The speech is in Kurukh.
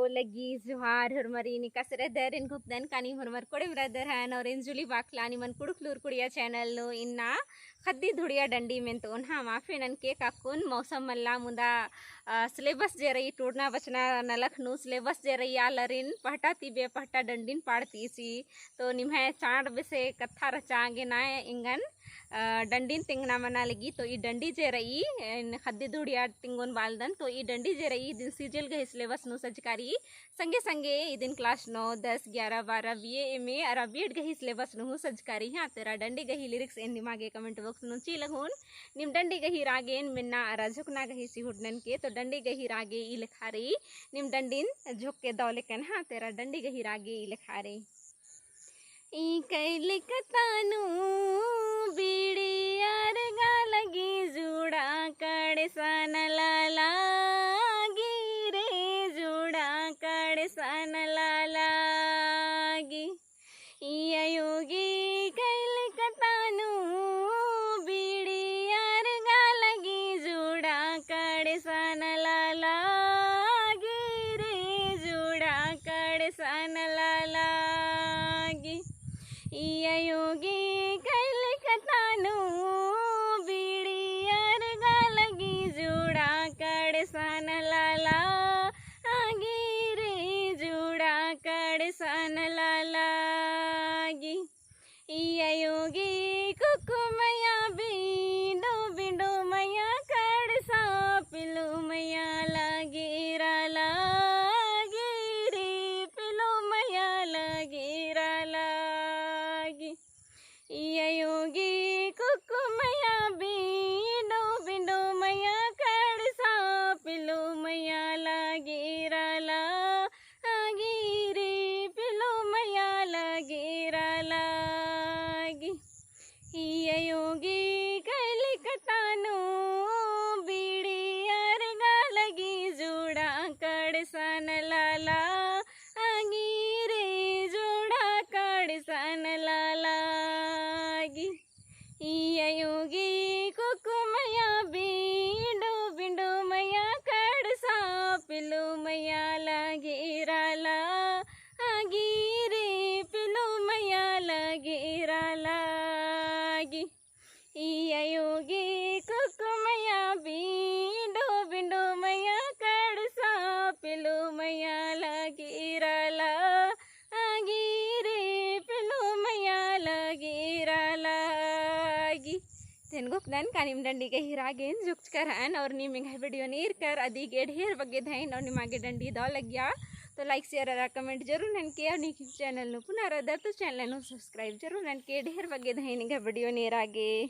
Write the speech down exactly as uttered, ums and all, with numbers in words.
लग्गी जोहार होरमारिन, एकासे रअदर? एन घोखदन का नीम होरमर कोड़ेम रअदर हन और एन जुली बाखला निमन कुँड़ुख़ लूर कुड़िया channel नू इन्ना ख़द्दी धुड़िया डंडी मेन्तोन। हाँ, माफी ननके काकुन, मौसम मल्ला मुदा, अ, syllabus जे रई टूड़ना बचना नलख नू syllabus जे रई आलारिन पहटा ती बेपहटा डंडिन पाड़तिसी। तो निम्है चाड़ बेसे कत्था रहचा गे ना एंगन, अ, डंडिन तेंगना मना लगी। तो ई डंडी जे रई, एन ख़द्दी धुड़िया तिंगोन बालदन। तो ई डंडी जे रई, इदिन सिजिल गही syllabus नू सजका रई। संगे संगे इदिन class नौ, दस, ग्यारह, बारह, B A, M A अरा B Ed गही syllabus नू हूँ सजका रई। हाँ, तेरा डंडी गही lyrics एन निमागे comment box नू चिआ लगोन। नीम डंडी गही रागेन मेन्ना अरा झोंकना गही सिहुड़नन के, तो डंडी गही रागे ई लेखा रई। नीम डंडिन झोंक के दव लेकन। हाँ, तेरा डंडी गही रागे ई लेखा रई। ई कैलिक तानू बीड़ी अरगा लगी, जुड़ा कड़सन ला लागी रे, जुड़ा कड़सन ला लागी। ई अयो गे कैलिक तानू बीड़ी अरगा लगी, जुड़ा कड़सन ला लागी रे, जुड़ा कड़सन ला लागी। ई अयो गे कैलिक तानू बीड़ी अरगा लगी, जुड़ा कड़सन ला लागी रे, जुड़ा कड़सन ला लागी। ई अयो गे कुक्कु मया बिंडो बिंडो मया कड़सा पिलु मया लगी रा लागी रे, पिलु मया लगी रा लागी। ई अयो गे कुक्कु मया बिंडो बिंडो मया कड़सा पिलु मया लगी रा लागी रे, पिलु मया लगी रा लागी। ई अयो गे कैलिक तानू बीड़ी अरगा लगी, जुड़ा कड़सन ला लागी रे, जुड़ा कड़सन ला लागी। ई अयो गे कुक्कु मया बिंडो बिंडो मया कड़सा पिलु मया लगी रा लागी रे, पिलु मया लगी रा लागी। ई अयो गे कुक्कु मया बिंडो बिंडो मया कड़सा पिलु मया लगी रा लागी रे, पिलु मया लगी रा लागी। तेन गोकदन का नीम डंडी गही रागेन जुक्चकर हन और नीम एंग्है video नेरकर अदी गे ढेर बग्गे धैन और निमागे डंडी दव लग्गिया। तो like, share अरा comment जरूर ननके और नीम channel नू पुना रअदर तो channel नू subscribe जरूर ननके। ढेर बग्गे धैन एंग्है video नेरागे।